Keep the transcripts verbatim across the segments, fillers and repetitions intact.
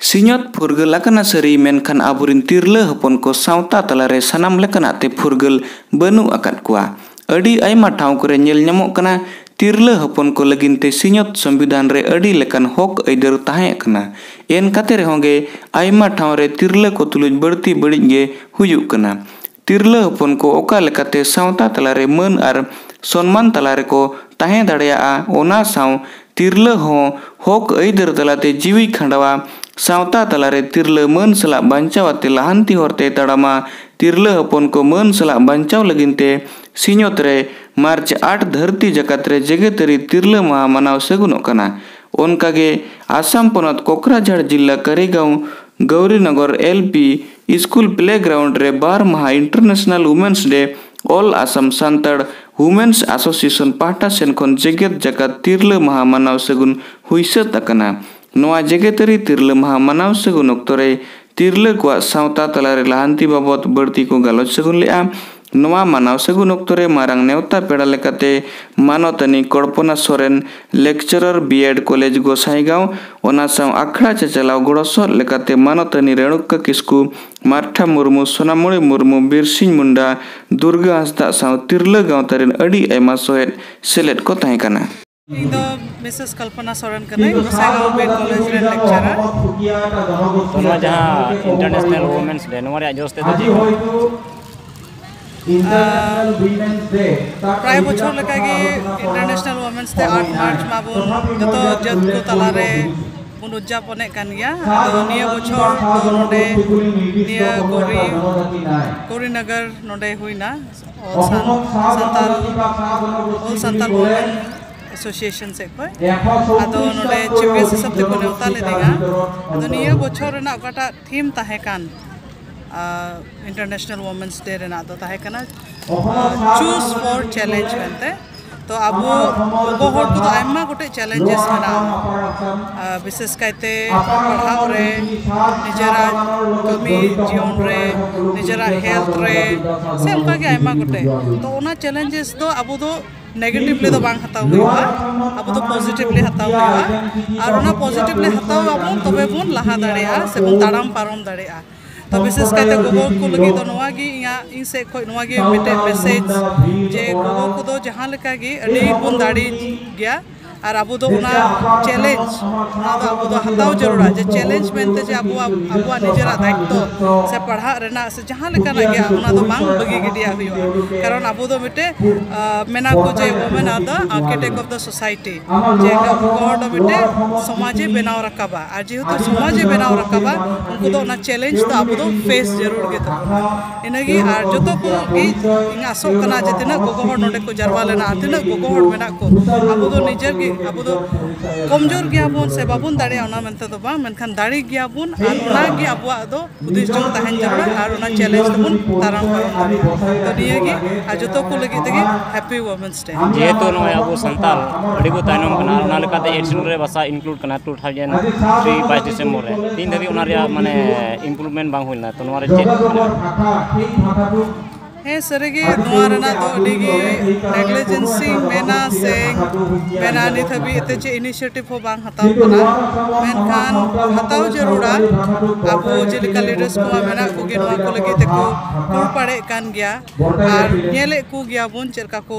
ᱥᱤᱧᱚᱛ ᱯᱷᱩᱨᱜᱟᱹᱞ ᱟᱠᱟᱱᱟ ᱥᱟᱹᱨᱤ, ᱢᱮᱱᱠᱷᱟᱱ ᱟᱵᱚᱨᱤᱱ ᱛᱤᱨᱞᱟᱹ ᱦᱚᱯᱚᱱ ᱠᱚ ᱥᱟᱶᱛᱟ ᱛᱟᱞᱟᱨᱮ ᱥᱟᱱᱟᱢ ᱞᱮᱠᱟᱱᱟᱜ ᱛᱮ ᱯᱷᱩᱨᱜᱟᱹᱞ ᱵᱟᱹᱱᱩᱜ ᱟᱠᱟᱫ ᱠᱚᱣᱟ᱾ ᱟᱹᱰᱤ ᱟᱭᱢᱟ ᱴᱷᱟᱶ ᱠᱚᱨᱮ ᱧᱮᱞ ᱧᱟᱢᱚᱜ ᱠᱟᱱᱟ, ᱛᱤᱨᱞᱟᱹ ᱦᱚᱯᱚᱱ ᱠᱚ ᱞᱟᱹᱜᱤᱫ ᱛᱮ ᱥᱤᱧᱚᱛ ᱥᱚᱝᱵᱤᱫᱷᱟᱱ ᱨᱮ ᱟᱹᱰᱤ ᱞᱮᱠᱟᱱ ᱦᱚᱠ ᱟᱹᱭᱫᱟᱹᱨ ᱛᱟᱦᱮᱸ ᱠᱟᱱᱟ᱾ ᱮᱱ ᱠᱟᱛᱮ ᱨᱮᱦᱚᱸ ᱜᱮ ᱟᱭᱢᱟ ᱴᱷᱟᱶ ᱨᱮ ᱛᱤᱨᱞᱟᱹ ᱠᱚ ᱛᱩᱞᱩᱡ ᱵᱟᱹᱲᱛᱤ ᱵᱟᱹᱲᱤᱡ ᱜᱮ ᱦᱩᱭᱩᱜ ᱠᱟᱱᱟ᱾ ᱛᱤᱨᱞᱟᱹ ᱦᱚᱯᱚᱱ ᱠᱚ ᱚᱠᱟ ᱞᱮᱠᱟᱛᱮ ᱥᱟᱶᱛᱟ ᱛᱟᱞᱟᱨᱮ ᱢᱟᱹᱱ ᱟᱨ ᱥᱚᱱᱢᱟᱱ ᱛᱟᱞᱟ ᱨᱮᱠᱚ ᱛᱟᱦᱮᱸ ᱫᱟᱲᱮᱭᱟᱜᱼᱟ, ᱚᱱᱟ ᱥᱟᱶ ᱛᱤᱨᱞᱟᱹ ᱦᱚᱸ ᱦᱚᱠ ᱟᱹᱭᱫᱟᱹᱨ ᱛᱟᱞᱟᱛᱮ ᱡᱤᱣᱤ ᱠᱷᱟᱸᱰᱟᱣᱟ, ᱥᱟᱶᱛᱟ ᱛᱟᱞᱟᱨᱮ ᱛᱤᱨᱞᱟᱹ ᱢᱟᱹᱱ ᱥᱟᱞᱟᱜ ᱵᱟᱧᱪᱟᱣ ᱟᱛᱮ ᱞᱟᱦᱟᱱᱛᱤ ᱦᱚᱨᱛᱮ ᱛᱟᱲᱟᱢᱟ᱾ ᱛᱤᱨᱞᱟᱹ ᱦᱚᱯᱚᱱ ᱠᱚ ᱢᱟᱹᱱ ᱥᱟᱞᱟᱜ ᱵᱟᱧᱪᱟᱣ ᱞᱟᱹᱜᱤᱫ ᱛᱮ ᱥᱤᱧᱚᱛ ᱨᱮ ᱢᱟᱨᱪ ᱟᱴ ᱫᱷᱟᱹᱨᱛᱤ ᱡᱟᱠᱟᱛ ᱨᱮ ᱡᱮᱜᱮᱛᱟᱹᱨᱤ ᱛᱤᱨᱞᱟᱹ ᱢᱟᱦᱟ ᱢᱟᱱᱟᱣ ᱥᱟᱹᱜᱩᱱᱚᱜ ᱠᱟᱱᱟ᱾ ᱚᱱᱠᱟᱜᱮ ᱟᱥᱟᱢ ᱯᱚᱱᱚᱛ ᱠᱚᱠᱨᱟᱡᱷᱟᱲ ᱡᱤᱞᱟ Karigaon Gaurinagar L P school playground ᱨᱮ ᱵᱟᱨ ᱢᱟᱦᱟ International Women's Day All Assam Santal Women's Association ᱯᱟᱦᱴᱟ ᱥᱮᱱ ᱠᱷᱚᱱ ᱡᱮᱜᱮᱛ ᱡᱟᱠᱟᱛ ᱛᱤᱨᱞᱟᱹ ᱢᱟᱦᱟ ᱢᱟᱱᱟᱣ ᱥᱟᱹᱜᱩᱱ ᱦᱩᱭ ᱥᱟᱹᱛ ᱟᱠᱟᱱᱟ᱾ ᱱᱚᱣᱟ ᱡᱮᱜᱮᱛᱟᱹᱨᱤ ᱛᱤᱨᱞᱟᱹ ᱢᱟᱦᱟ ᱢᱟᱱᱟᱣ ᱥᱟᱹᱜᱩᱱ ᱚᱠᱛᱚ ᱨᱮ ᱛᱤᱨᱞᱟᱹ ᱠᱚᱣᱟᱜ ᱥᱟᱶᱛᱟ ᱛᱟᱞᱟᱨᱮ ᱞᱟᱦᱟᱱᱛᱤ ᱵᱟᱵᱚᱛ ᱵᱟᱹᱲᱛᱤ ᱠᱚ ᱜᱟᱞᱚᱪ ᱥᱟᱹᱜᱩᱱ ᱞᱮᱫᱼᱟ᱾ ᱱᱚᱣᱟ ᱢᱟᱱᱟᱣ ᱥᱟᱹᱜᱩᱱ ᱚᱠᱛᱚ ᱨᱮ ᱢᱟᱨᱟᱝ ᱱᱮᱣᱛᱟ ᱯᱮᱲᱟ ᱞᱮᱠᱟᱛᱮ ᱢᱟᱱᱚᱛᱟᱱᱤ ᱠᱚᱞᱯᱚᱱᱟ Soren, lecturer B Ed College ᱜᱚᱥᱟᱭᱜᱟᱸᱣ, ᱚᱱᱟ ᱥᱟᱶ ᱟᱠᱷᱲᱟ ᱪᱟᱪᱟᱞᱟᱣ ᱜᱚᱲᱚ ᱥᱚᱦᱚᱫ ᱞᱮᱠᱟᱛᱮ ᱢᱟᱱᱚᱛᱟᱱᱤ ᱨᱮᱬᱩᱠᱟ ᱠᱤᱥᱠᱩ, ᱢᱟᱨᱛᱷᱟ ᱢᱩᱨᱢᱩ, ᱥᱳᱱᱟᱢᱚᱬᱤ ᱢᱩᱨᱢᱩ, ᱵᱤᱨᱥᱤᱝ ᱢᱩᱱᱰᱟ, ᱫᱩᱨᱜᱟᱹ ᱦᱟᱸᱥᱫᱟᱜ ᱥᱟᱶ ᱛᱤᱨᱞᱟᱹ ᱜᱟᱶᱛᱟ ᱨᱮᱱ ᱟᱹᱰᱤ ᱟᱭᱢᱟ ᱥᱚᱦᱮᱫ ᱥᱮᱞᱮᱫ ᱠᱚ ᱛᱟᱦᱮᱸ ᱠᱟᱱᱟ᱾ ᱤᱧ ᱫᱚ ᱢᱤᱥᱮᱥ ᱠᱚᱞᱯᱚᱱᱟ ᱥᱚᱨᱮᱱ ᱠᱟᱹᱱᱟᱹᱧ, ᱜᱚᱥᱟᱭᱜᱟᱸᱣ B Ed College ᱨᱮᱱ lecturer᱾ ᱛᱚ, ᱱᱚᱣᱟ ᱡᱟᱦᱟᱸ International Women's Day, ᱱᱚᱣᱟ ᱨᱮᱭᱟᱜ ᱡᱚᱥ ᱛᱮᱫᱚ ᱪᱮᱫ ᱠᱟᱱᱟ? ᱯᱨᱟᱭ ᱵᱚᱪᱷᱚᱨ ᱞᱮᱠᱟᱜᱮ International Women's Day ᱟᱴ ᱢᱟᱨᱪ ᱢᱟᱵᱚᱱ ᱡᱚᱛᱚ ᱡᱟᱹᱛ ᱠᱚ ᱛᱟᱞᱟᱨᱮ ᱵᱚᱱ ᱩᱫᱽᱡᱟᱯᱚᱱᱮᱫ ᱠᱟᱱ ᱜᱮᱭᱟ᱾ ᱟᱫᱚ ᱱᱤᱭᱟᱹ ᱵᱚᱪᱷᱚᱨ ᱫᱚ ᱱᱚᱰᱮ ᱱᱤᱭᱟᱹ ᱜᱳᱨᱤ, ᱜᱳᱨᱤᱱᱚᱜᱚᱨ ᱱᱚᱰᱮ ᱦᱩᱭᱱᱟ, All San-, Santal, All Santal Women Association ᱥᱮᱫ ᱠᱷᱚᱱ᱾ ᱟᱫᱚ ᱱᱚᱰᱮ chief guest ᱦᱤᱥᱟᱹᱵ ᱛᱮᱠᱚ ᱱᱮᱣᱛᱟ ᱞᱤᱫᱤᱧᱟ᱾ ᱟᱫᱚ ᱱᱤᱭᱟᱹ ᱵᱚᱪᱷᱚᱨ ᱨᱮᱱᱟᱜ ᱚᱠᱟᱴᱟᱜ theme ᱛᱟᱦᱮᱸ ᱠᱟᱱ, ᱟᱨ International Women's Day ᱨᱮᱱᱟᱜ ᱫᱚ ᱛᱟᱦᱮᱸ ᱠᱟᱱᱟ, ᱟᱨ Choose for Challenge ᱢᱮᱱᱛᱮ᱾ ᱛᱚ ᱟᱵᱚ ᱜᱚᱜᱚ ᱦᱚᱲ ᱠᱚᱫᱚ ᱟᱭᱢᱟ ᱜᱚᱴᱮᱡ challenges ᱢᱮᱱᱟᱜᱼᱟ, ᱟᱨ ᱵᱤᱥᱮᱥ ᱠᱟᱭᱛᱮ ᱯᱟᱲᱦᱟᱣ ᱨᱮ, ᱱᱤᱡᱮᱨᱟᱜ ᱠᱟᱹᱢᱤ ᱡᱤᱭᱚᱱ ᱨᱮ, ᱱᱤᱡᱮᱨᱟᱜ health ᱨᱮ, ᱥᱮ ᱚᱱᱠᱟᱜᱮ ᱟᱭᱢᱟ ᱜᱚᱴᱮᱡ᱾ ᱛᱚ ᱚᱱᱟ challenges ᱫᱚ ᱟᱵᱚ ᱫᱚ negatively ᱫᱚ ᱵᱟᱝ ᱦᱟᱛᱟᱣ ᱦᱩᱭᱩᱜᱼᱟ᱾ ᱟᱵᱚ ᱫᱚ positively ᱦᱟᱛᱟᱣ ᱦᱩᱭᱩᱜᱼᱟ᱾ ᱟᱨ ᱚᱱᱟ positively ᱦᱟᱛᱟᱣ ᱟᱵᱚᱱ, ᱛᱚᱵᱮ ᱵᱚᱱ ᱞᱟᱦᱟ ᱫᱟᱲᱮᱭᱟᱜᱼᱟ ᱥᱮ ᱵᱚᱱ ᱛᱟᱲᱟᱢ ᱯᱟᱨᱚᱢ ᱫᱟᱲᱮᱭᱟᱜᱼᱟ᱾ ᱛᱚ ᱵᱤᱥᱮᱥ ᱠᱟᱭᱛᱮ ᱜᱚᱜᱚ ᱠᱚ ᱞᱟᱹᱜᱤᱫ ᱫᱚ ᱱᱚᱣᱟ ᱜᱮ ᱤᱧᱟᱹᱜ, ᱤᱧ ᱥᱮᱫ ᱠᱷᱚᱱ ᱱᱚᱣᱟ ᱜᱮ ᱢᱤᱫᱴᱮᱡ message, ᱡᱮ ᱜᱚᱜᱚ ᱠᱚᱫᱚ ᱡᱟᱦᱟᱸ ᱞᱮᱠᱟ ᱜᱮ ᱟᱹᱰᱤ ᱵᱚᱱ ᱫᱟᱲᱮ ᱜᱮᱭᱟ᱾ ᱟᱨ ᱟᱵᱚ ᱫᱚ ᱚᱱᱟ challenge, ᱚᱱᱟ ᱫᱚ ᱟᱵᱚ ᱫᱚ ᱦᱟᱛᱟᱣ ᱡᱟᱹᱨᱩᱲᱟ, ᱡᱮ challenge ᱢᱮᱱᱛᱮ ᱡᱮ ᱟᱵᱚᱣᱟᱜ, ᱟᱵᱚᱣᱟᱜ ᱱᱤᱡᱮᱨᱟᱜ ᱫᱟᱭᱤᱛᱛᱚ ᱥᱮ ᱯᱟᱲᱦᱟᱜ ᱨᱮᱱᱟᱜ ᱥᱮ ᱡᱟᱦᱟᱸ ᱞᱮᱠᱟᱱᱟᱜ ᱜᱮ, ᱚᱱᱟ ᱫᱚ ᱵᱟᱝ ᱵᱟᱹᱜᱤ ᱜᱤᱰᱤᱭᱟᱜ ᱦᱩᱭᱩᱜᱼᱟ᱾ ᱠᱟᱨᱚᱱ ᱟᱵᱚ ᱫᱚ ᱢᱤᱫᱴᱮᱡ, ᱟᱸ, ᱢᱮᱱᱟ ᱠᱚ ᱡᱮ women are the architect of the society, ᱡᱮ ᱜᱚᱜᱚ ᱦᱚᱲ ᱫᱚ ᱢᱤᱫᱴᱮᱡ ᱥᱚᱢᱟᱡᱽ ᱮ ᱵᱮᱱᱟᱣ ᱨᱟᱠᱟᱵᱟ᱾ ᱟᱨ ᱡᱮᱦᱮᱛᱩ ᱥᱚᱢᱟᱡᱽ ᱮ ᱵᱮᱱᱟᱣ ᱨᱟᱠᱟᱵᱟ, ᱩᱱᱠᱩ ᱫᱚ ᱚᱱᱟ challenge ᱫᱚ ᱟᱵᱚ ᱫᱚ face ᱡᱟᱹᱨᱩᱲ ᱜᱮ ᱛᱟᱵᱚᱱᱟ᱾ ᱤᱱᱟᱹᱜᱮ᱾ ᱟᱨ ᱡᱚᱛᱚ ᱠᱚᱜᱮ ᱤᱧ ᱟᱥᱚᱜ ᱠᱟᱱᱟ ᱡᱮ ᱛᱤᱱᱟᱹᱜ ᱜᱚᱜᱚ ᱦᱚᱲ ᱱᱚᱰᱮ ᱠᱚ ᱡᱟᱨᱣᱟ ᱞᱮᱱᱟ, ᱟᱨ ᱛᱤᱱᱟᱹᱜ ᱜᱚᱜᱚ ᱦᱚᱲ ᱢᱮᱱᱟᱜ ᱠᱚ, ᱟᱵᱚ ᱫᱚ ᱱᱤᱡᱮᱨ ᱜᱮ, ᱟᱵᱚ ᱫᱚ ᱠᱚᱢᱡᱳᱨ ᱜᱮᱭᱟᱵᱚᱱ ᱥᱮ ᱵᱟᱵᱚᱱ ᱫᱟᱲᱮᱭᱟᱜᱼᱟ ᱚᱱᱟ ᱢᱮᱱᱛᱮ ᱫᱚ ᱵᱟᱝ, ᱢᱮᱱᱠᱷᱟᱱ ᱫᱟᱲᱮ ᱜᱮᱭᱟᱵᱚᱱ᱾ ᱟᱨ ᱚᱱᱟᱜᱮ ᱟᱵᱚᱣᱟᱜ ᱫᱚ ᱦᱩᱫᱤᱥ ᱡᱚᱝ ᱛᱟᱦᱮᱱ ᱡᱟᱹᱨᱩᱲᱟ ᱟᱨ ᱚᱱᱟ challenge ᱫᱚᱵᱚᱱ ᱛᱟᱲᱟᱢ ᱯᱟᱨᱚᱢ ᱫᱟᱲᱮᱭᱟᱜᱼᱟ᱾ ᱛᱚ ᱱᱤᱭᱟᱹᱜᱮ᱾ ᱟᱨ ᱡᱚᱛᱚ ᱠᱚ ᱞᱟᱹᱜᱤᱫ ᱛᱮᱜᱮ happy Women's Day. ᱡᱮᱦᱮᱛᱩ ᱱᱚᱜᱼᱚᱭ ᱟᱵᱚ ᱥᱟᱱᱛᱟᱲ ᱟᱹᱰᱤ ᱵᱚ ᱛᱟᱭᱱᱚᱢ ᱠᱟᱱᱟ, ᱟᱨ ᱚᱱᱟ ᱞᱮᱠᱟᱛᱮ eighth schedule ᱨᱮ ᱵᱷᱟᱥᱟ include ᱠᱟᱱᱟ two thousand three ᱵᱟᱭᱤᱥ ᱰᱤᱥᱮᱢᱵᱚᱨ ᱨᱮ᱾ ᱛᱮᱦᱮᱧ ᱫᱷᱟᱹᱵᱤᱡ ᱚᱱᱟ ᱨᱮᱭᱟᱜ ᱢᱟᱱᱮ improvement ᱵᱟᱝ ᱦᱩᱭ ᱞᱮᱱᱟ᱾ ᱛᱚ ᱱᱚᱣᱟ ᱨᱮ ᱪᱮᱫ ᱢᱮᱱᱟᱜᱼᱟ? ᱦᱮᱸ, ᱥᱟᱹᱨᱤᱜᱮ ᱱᱚᱣᱟ ᱨᱮᱱᱟᱜ ᱫᱚ ᱟᱹᱰᱤ ᱜᱮ negligence ᱤᱧ ᱢᱮᱱᱟ ᱥᱮ ᱢᱮᱱᱟ, ᱱᱤᱛ ᱦᱟᱹᱵᱤᱡ ᱛᱮ ᱪᱮᱫ initiative ᱦᱚᱸ ᱵᱟᱝ ᱦᱟᱛᱟᱣ ᱠᱟᱱᱟ᱾ ᱢᱮᱱᱠᱷᱟᱱ ᱦᱟᱛᱟᱣ ᱡᱟᱹᱨᱩᱲᱟ᱾ ᱟᱵᱚ ᱡᱮᱞᱮᱠᱟ leaders ᱠᱚᱢᱟ ᱢᱮᱱᱟᱜ ᱠᱚᱜᱮ, ᱱᱚᱣᱟ ᱠᱚ ᱞᱟᱹᱜᱤᱫ ᱛᱮᱠᱚ ᱠᱩᱨᱩᱢᱩᱴᱩᱭᱮᱫ ᱠᱟᱱ ᱜᱮᱭᱟ᱾ ᱟᱨ ᱧᱮᱞᱮᱫ ᱠᱚ ᱜᱮᱭᱟᱵᱚᱱ ᱪᱮᱫ ᱞᱮᱠᱟ ᱠᱚ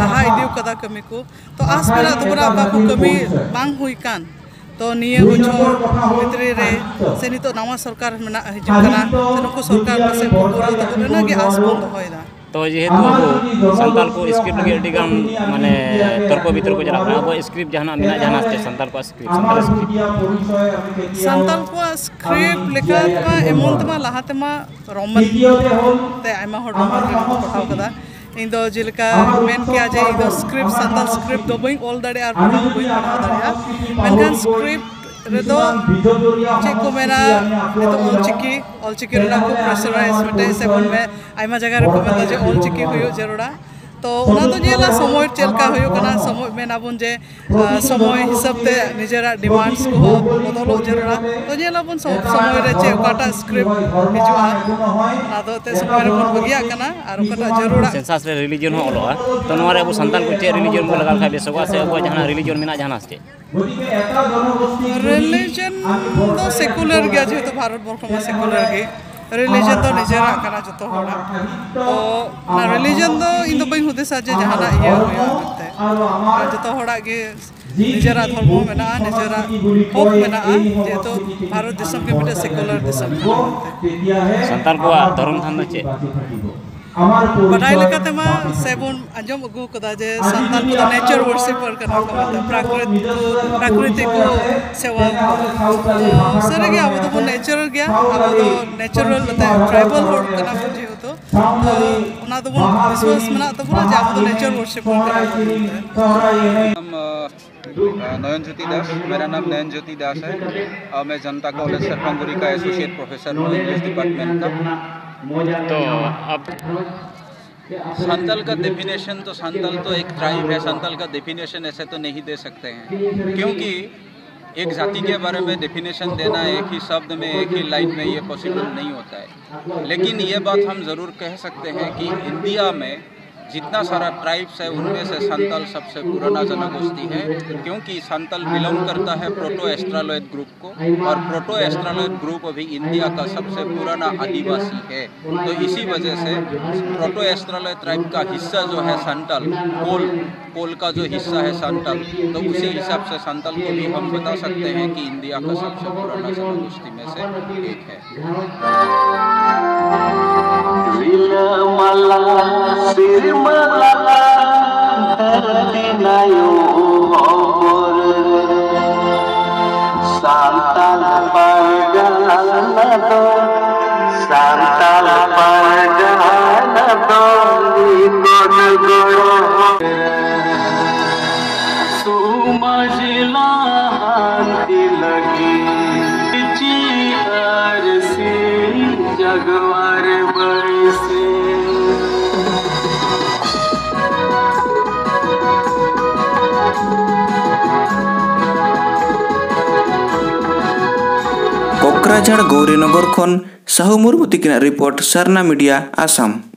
ᱞᱟᱦᱟ ᱤᱫᱤ ᱠᱟᱫᱟ ᱠᱟᱹᱢᱤ ᱠᱚ᱾ ᱛᱚ ᱟᱥ ᱢᱮᱱᱟᱜ ᱛᱟᱵᱚᱱᱟ, ᱚᱠᱟ ᱠᱚ ᱠᱟᱹᱢᱤ ᱵᱟᱝ ᱦᱩᱭ ᱠᱟᱱ, ᱛᱚ ᱱᱤᱭᱟᱹ ᱵᱚᱪᱷᱚᱨ ᱵᱷᱤᱛᱨᱤ ᱨᱮ ᱥᱮ ᱱᱤᱛᱚᱜ ᱱᱟᱣᱟ ᱥᱚᱨᱠᱟᱨ ᱢᱮᱱᱟᱜ, ᱦᱤᱡᱩᱜ ᱠᱟᱱᱟ, ᱛᱚ ᱱᱩᱠᱩ ᱥᱚᱨᱠᱟᱨ ᱯᱟᱥᱮᱡ ᱠᱚ ᱯᱩᱨᱟᱹᱣ ᱛᱟᱵᱚᱱ, ᱤᱱᱟᱹᱜᱮ ᱟᱥ ᱵᱚᱱ ᱫᱚᱦᱚᱭᱮᱫᱟ᱾ ᱛᱚ ᱡᱮᱦᱮᱛᱩ ᱟᱵᱚ ᱥᱟᱱᱛᱟᱲ ᱠᱚ script ᱞᱟᱹᱜᱤᱫ ᱟᱹᱰᱤ ᱜᱟᱱ ᱢᱟᱱᱮ ᱛᱚᱨᱠᱚ ᱵᱤᱛᱚᱨᱠᱚ ᱪᱟᱞᱟᱜ ᱠᱟᱱᱟ, ᱟᱵᱚᱣᱟᱜ script ᱡᱟᱦᱟᱱᱟᱜ ᱢᱮᱱᱟᱜᱼᱟ, ᱡᱟᱦᱟᱱᱟᱜ ᱪᱮᱫ ᱥᱟᱱᱛᱟᱲ ᱠᱚᱣᱟᱜ script, ᱥᱟᱱᱛᱟᱲ script? ᱥᱟᱱᱛᱟᱲ ᱠᱚᱣᱟᱜ script ᱞᱮᱠᱟ ᱛᱮᱢᱟ ᱮᱢᱚᱱ ᱛᱮᱢᱟ ᱞᱟᱦᱟ ᱛᱮᱢᱟ Roman ᱛᱮ ᱟᱭᱢᱟ ᱦᱚᱲ Roman ᱛᱮᱠᱚ ᱯᱟᱲᱦᱟᱣ ᱠᱟᱫᱟ᱾ ᱤᱧ ᱫᱚ ᱡᱮᱞᱮᱠᱟ ᱢᱮᱱ ᱠᱮᱭᱟ ᱡᱮ ᱤᱧ ᱫᱚ script, ᱥᱟᱱᱛᱟᱲ script ᱫᱚ ᱵᱟᱹᱧ ᱚᱞ ᱫᱟᱲᱮᱭᱟᱜᱼᱟ ᱟᱨ ᱯᱟᱲᱦᱟᱣ ᱦᱚᱸ ᱵᱟᱹᱧ ᱯᱟᱲᱦᱟᱣ ᱫᱟᱲᱮᱭᱟᱜᱼᱟ, ᱢᱮᱱᱠᱷᱟᱱ script ᱨᱮᱫᱚ ᱪᱮᱫ ᱠᱚ ᱢᱮᱱᱟ, ᱱᱤᱛᱚᱜ ᱚᱞᱪᱤᱠᱤ, ᱚᱞᱪᱤᱠᱤ ᱨᱮᱱᱟᱜ ᱠᱚ pressurize ᱢᱤᱫᱴᱮᱡ ᱥᱮ ᱵᱚᱱ ᱢᱮ, ᱟᱭᱢᱟ ᱡᱟᱭᱜᱟ ᱨᱮᱠᱚ ᱢᱮᱱᱫᱟ ᱡᱮ ᱚᱞᱪᱤᱠᱤ ᱦᱩᱭᱩᱜ ᱡᱟᱹᱨᱩᱲᱟ᱾ ᱛᱚ ᱚᱱᱟ ᱫᱚ ᱧᱮᱞᱟ ᱥᱚᱢᱚᱭ ᱪᱮᱫ ᱞᱮᱠᱟ ᱦᱩᱭᱩᱜ ᱠᱟᱱᱟ, ᱥᱚᱢᱚᱭ ᱢᱮᱱᱟᱵᱚᱱ ᱡᱮ ᱟᱨ ᱥᱚᱢᱚᱭ ᱦᱤᱥᱟᱹᱵ ᱛᱮ ᱱᱤᱡᱮᱨᱟᱜ demands ᱠᱚᱦᱚᱸ ᱵᱚᱫᱚᱞᱚᱜ ᱡᱟᱹᱨᱩᱲᱟ᱾ ᱛᱚ ᱧᱮᱞᱟᱵᱚᱱ ᱥᱚᱵ ᱥᱚᱢᱚᱭ ᱨᱮ ᱪᱮᱫ ᱚᱠᱟᱴᱟᱜ script ᱦᱤᱡᱩᱜᱼᱟ, ᱚᱱᱟ ᱫᱚ ᱮᱱᱛᱮᱫ ᱥᱚᱢᱚᱭ ᱨᱮᱵᱚᱱ ᱵᱟᱹᱜᱤᱭᱟᱜ ᱠᱟᱱᱟ ᱟᱨ ᱚᱠᱟᱴᱟᱜ ᱡᱟᱹᱨᱩᱲᱟ᱾ Census ᱨᱮ religion ᱦᱚᱸ ᱚᱞᱚᱜᱼᱟ, ᱛᱚ ᱱᱚᱣᱟ ᱨᱮ ᱟᱵᱚ ᱥᱟᱱᱛᱟᱲ ᱠᱚ ᱪᱮᱫ religion ᱵᱚᱱ ᱞᱟᱜᱟᱣ ᱞᱮᱠᱷᱟᱱ ᱵᱮᱥᱚᱜᱼᱟ, ᱥᱮ ᱟᱵᱚᱣᱟᱜ ᱡᱟᱦᱟᱱᱟᱜ religion ᱢᱮᱱᱟᱜᱼᱟ ᱡᱟᱦᱟᱱᱟᱜ ᱥᱮ ᱪᱮᱫ? Religion ᱫᱚ secular ᱜᱮᱭᱟ, ᱡᱮᱦᱮᱛᱩ ᱵᱷᱟᱨᱚᱛ ᱵᱚᱨᱥᱚ ᱢᱟ secular ᱜᱮ᱾ Religion ᱫᱚ ᱱᱤᱡᱮᱨᱟᱜ ᱠᱟᱱᱟ ᱡᱚᱛᱚ ᱦᱚᱲᱟᱜ᱾ ᱛᱚ ᱚᱱᱟ religion ᱫᱚ ᱤᱧ ᱫᱚ ᱵᱟᱹᱧ ᱦᱩᱫᱤᱥᱟ ᱡᱮ ᱡᱟᱦᱟᱱᱟᱜ ᱤᱭᱟᱹ ᱦᱩᱭᱩᱜᱼᱟ ᱢᱮᱱᱛᱮ᱾ ᱟᱨ ᱡᱚᱛᱚ ᱦᱚᱲᱟᱜ ᱜᱮ ᱱᱤᱡᱮᱨᱟᱜ ᱫᱷᱚᱨᱢᱚ ᱢᱮᱱᱟᱜᱼᱟ, ᱱᱤᱡᱮᱨᱟᱜ ᱦᱚᱠ ᱢᱮᱱᱟᱜᱼᱟ, ᱡᱮᱦᱮᱛᱩ ᱵᱷᱟᱨᱚᱛ ᱫᱤᱥᱚᱢ ᱜᱮ ᱢᱤᱫᱴᱮᱱ secular ᱫᱤᱥᱚᱢ ᱠᱟᱱᱟ ᱢᱮᱱᱛᱮ᱾ ᱥᱟᱱᱛᱟᱲ ᱠᱚᱣᱟᱜ ᱫᱷᱚᱨᱚᱢ ᱛᱷᱟᱱ ᱫᱚ ᱪᱮᱫ? ᱵᱟᱰᱟᱭ ᱞᱮᱠᱟᱛᱮᱢᱟ ᱥᱮᱵᱚᱱ ᱟᱸᱡᱚᱢ ᱟᱹᱜᱩ ᱠᱟᱫᱟ ᱡᱮ ᱥᱟᱱᱛᱟᱲ ᱠᱚᱫᱚ nature worshipper ᱠᱟᱱᱟ ᱠᱚ, ᱢᱮᱱᱛᱮ ᱯᱨᱟᱠᱨᱤᱛ-, ᱯᱨᱟᱠᱨᱤᱛᱤᱠ ᱠᱚ ᱥᱮᱵᱟ ᱠᱚ᱾ ᱛᱚ ᱥᱟᱹᱨᱤᱜᱮ ᱟᱵᱚ ᱫᱚᱵᱚᱱ natural ᱜᱮᱭᱟ, ᱟᱵᱚ ᱫᱚ natural ᱛᱮ tribal ᱦᱚᱲ ᱠᱟᱱᱟ ᱵᱚᱱ ᱡᱮᱦᱮᱛᱩ, ᱛᱚ ᱚᱱᱟ ᱫᱚᱵᱚᱱ ᱵᱤᱥᱣᱟᱥ ᱢᱮᱱᱟᱜ ᱛᱟᱵᱚᱱᱟ ᱡᱮ ᱟᱵᱚ ᱫᱚ nature worshipper ᱠᱟᱱᱟ ᱵᱚᱱ ᱢᱮᱱᱛᱮ᱾ हम, अ, अ, नयन ज्योति दास, मेरा नाम नयन ज्योति दास है और मैं जनता कॉलेज सरपंगुड़ी का एसोसिएट प्रोफेसर हूँ इंग्लिश डिपार्टमेंट का। तो अब संतल का डेफिनेशन तो, संतल तो एक ट्राइब है, संतल का डेफिनेशन ऐसे तो नहीं दे सकते हैं, क्योंकि एक जाति के बारे में डेफिनेशन देना एक ही शब्द में, एक ही लाइन में, ये पॉसिबल नहीं होता है। लेकिन ये बात हम ज़रूर कह सकते हैं कि इंडिया में जितना सारा ट्राइब्स है, उनमें से संतल सबसे पुराना जनगोष्ठी है, क्योंकि संतल बिलोंग करता है प्रोटो एस्ट्रालॉयड ग्रुप को, और प्रोटो एस्ट्रालॉयड ग्रुप अभी इंडिया का सबसे पुराना आदिवासी है। तो इसी वजह से प्रोटो एस्ट्रालॉयड ट्राइब का हिस्सा जो है संतल, कोल, कोल का जो हिस्सा है संतल, तो उसी हिसाब से संतल को भी हम बता सकते हैं कि इंडिया का सबसे पुराना जनगोष्ठी में से एक है। ᱨᱤᱞᱟᱹᱢᱟᱞᱟ ᱥᱤᱨᱢᱟᱞᱟ ᱫᱷᱟᱹᱨᱛᱤ ᱱᱟᱭᱚ ᱦᱚᱵᱚᱨ ᱨᱮ ᱥᱟᱱᱛᱟᱲ ᱯᱟᱨᱜᱟᱱᱟ ᱫᱚ, ᱥᱟᱱᱛᱟᱲ ᱯᱟᱨᱜᱟᱱᱟ ᱫᱚ ᱱᱤᱛᱚᱜ ᱜᱚᱲᱚ ᱨᱮ ᱥᱚᱢᱟᱡᱽ ᱞᱟᱦᱟᱱᱛᱤ ᱞᱟᱹᱜᱤᱫ ᱪᱮᱫ ᱟᱨ ᱥᱮ ᱡᱟᱜᱣᱟᱨ ᱵᱟᱹᱭᱥᱤ᱾ ᱠᱚᱠᱨᱟᱡᱷᱟᱲ ᱜᱳᱣᱨᱤᱱᱚᱜᱚᱨ ᱠᱷᱚᱱ ᱥᱟᱦᱩ ᱢᱩᱨᱢᱩ ᱛᱤᱠᱤᱱᱟᱜ ᱨᱤᱯᱳᱨᱴ, ᱥᱟᱨᱱᱟ ᱢᱤᱰᱤᱭᱟ, ᱟᱥᱟᱢ᱾